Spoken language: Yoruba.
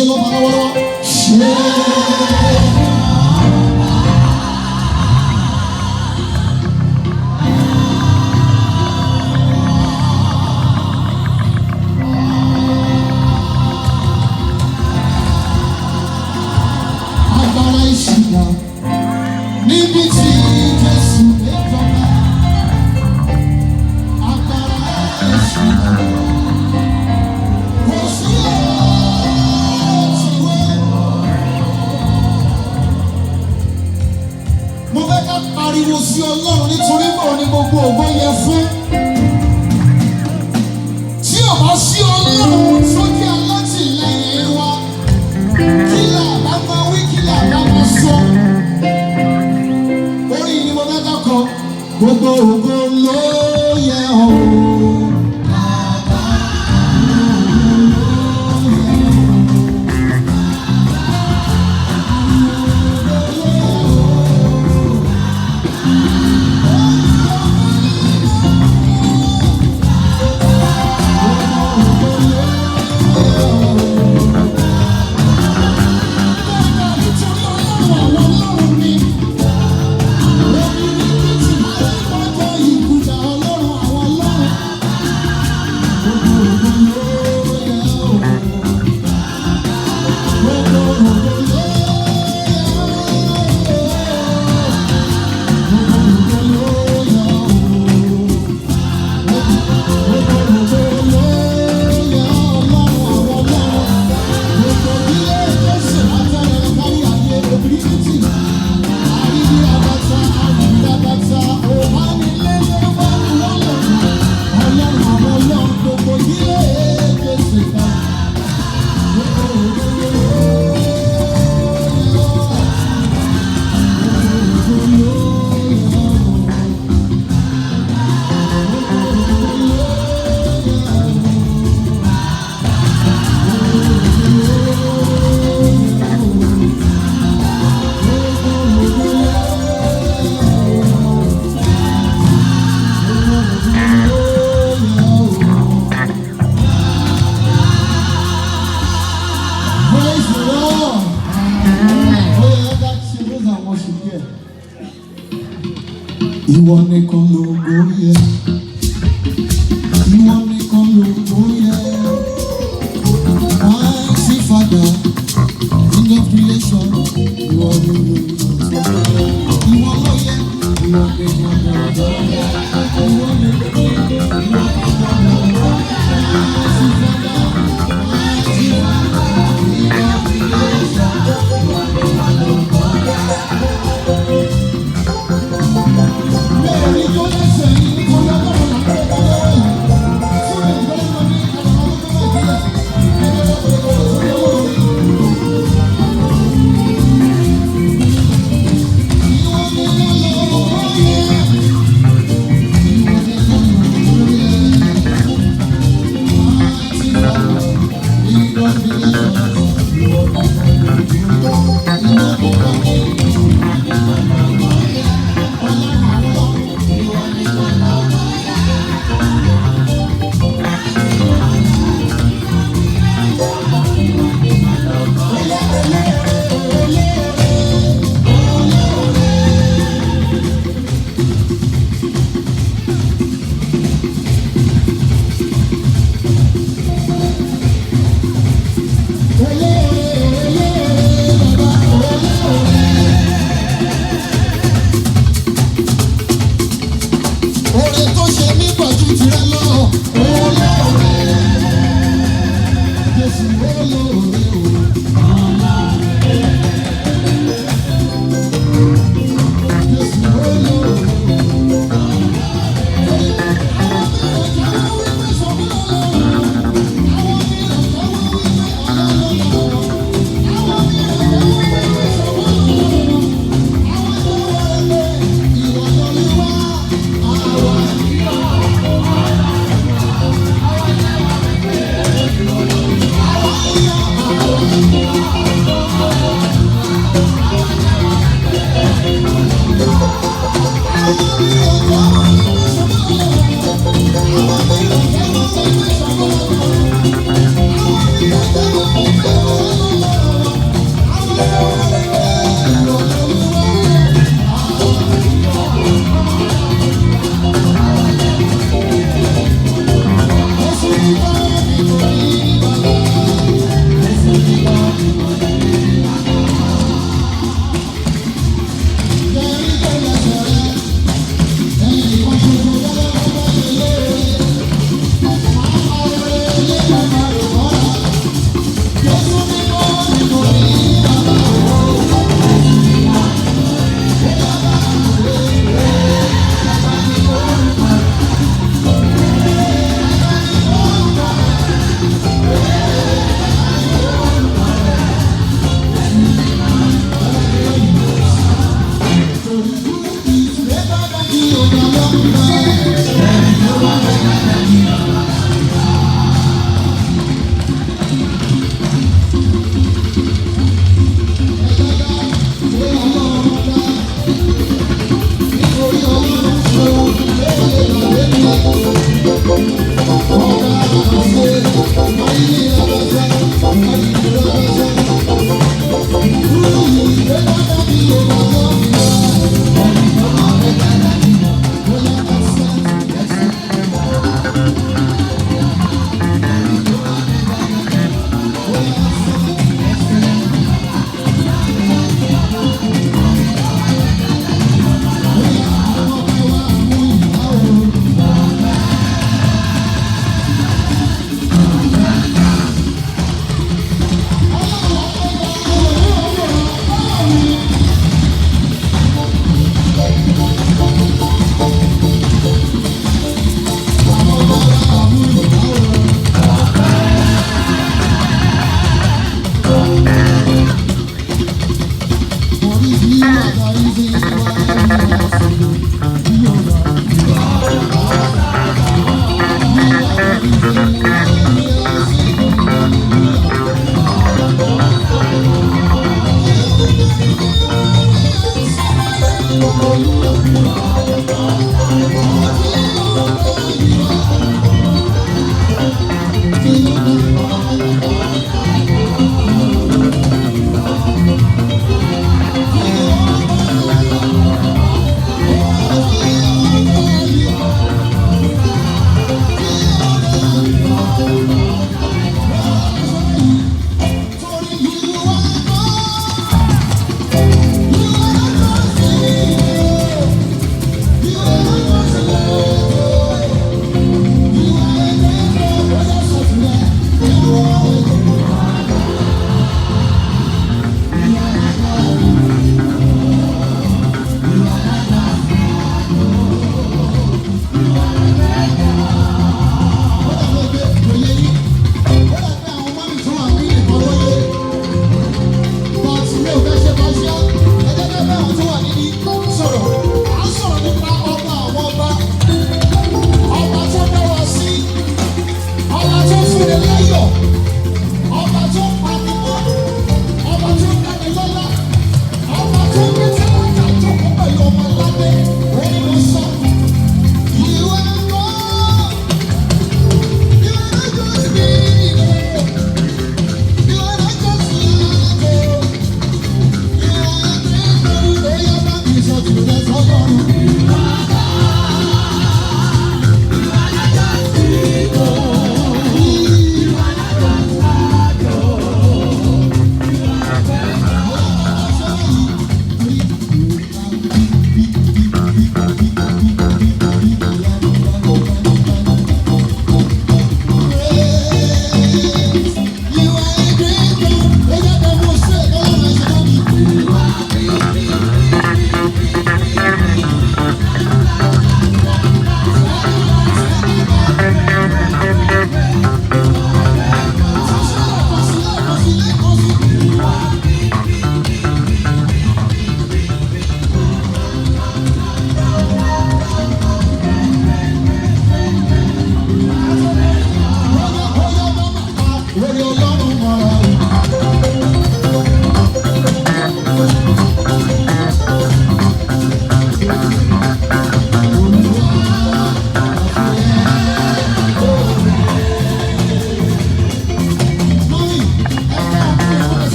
Ṣe lọ́ba lọ́wọ́lọ́wọ́. Ṣe agbára ìṣìnà níbi tí Jésù lè jọba. Agbára ìṣìnà kò sí òtìwé. Mo fẹ́ ká pariwo sí Ọlọ́run nítorí náà ni gbogbo ògo yẹ fún. Tí ò bá sí Ọlọ́run tó jẹ́ alátìlẹyìn wa, kí là bá máa wí, kí là bá máa sọ? Orin ni mo fẹ́ ká kọ. Gbogbo ògo ló yẹ ọ́. Nítorí Ọlọ́run àwọn ọlọ́run ni. Ìkúta Ọlọ́run àwọn ọlọ́run. Gbogbo ògo ló yẹ ọ́. Gbogbo ògo ló yẹ ọ́. Gbogbo ògo ló yẹ ọ́. Gbogbo ògo ló yẹ Ọlọ́run àwọn ọlọ́run. Gbogbo ilé Jésù àtẹ̀rẹ̀ kárí ayé obìnrin. Àríwí abata, àríwí abata, òhánilélé wà ní wọ́lọ̀. Ọlọ́run àwọn ọlọ́run, gbogbo ilé Jésù kan. Gbogbo ògo ló yẹ ọ́. Gbogbo ògo ló yẹ ọ́. Gbogbo ògo ló yẹ ọ́. Praise the Lord. Oh, yeah, that's it. Those are worship here. Ìwọ nìkan lógo yẹ. Ìwọ nìkan lógo yẹ. Mighty Father, King of creation, ìwọ lógo yẹ. Ìwọ ló yẹ. Ìwọ nìkan lógo yẹ. Ìwọ nìkan, ìwọ nìkan lógo yẹ. Mighty Father, mighty Father, King of creation, ìwọ nìkan lógo yẹ. Mẹ́rin tó lẹ́sẹ̀ yìí nítorí Ọlọ́run là ń gbé lọ́wọ́ yìí. Tí ó lè gbé lọ ní àlọ́ tó bá ìpínlẹ̀, ẹgbẹ́ tó lè gbé lórí Ọlọ́run. Ìwọ nìkan lógo yẹ. Ìwọ nìkan lógo yẹ. Mighty Father, King of creation, ìwọ nìkan lógo yẹ. Ìwọ nìkan ni, ìwọ nìkan lógo yẹ. Ọlọ́run àwọn ọlọ́run, ìwọ nìkan lógo yẹ. Oore tó ṣe mí pọ̀ ju tirẹ̀ lọ. Olóore. Jésù olóore o.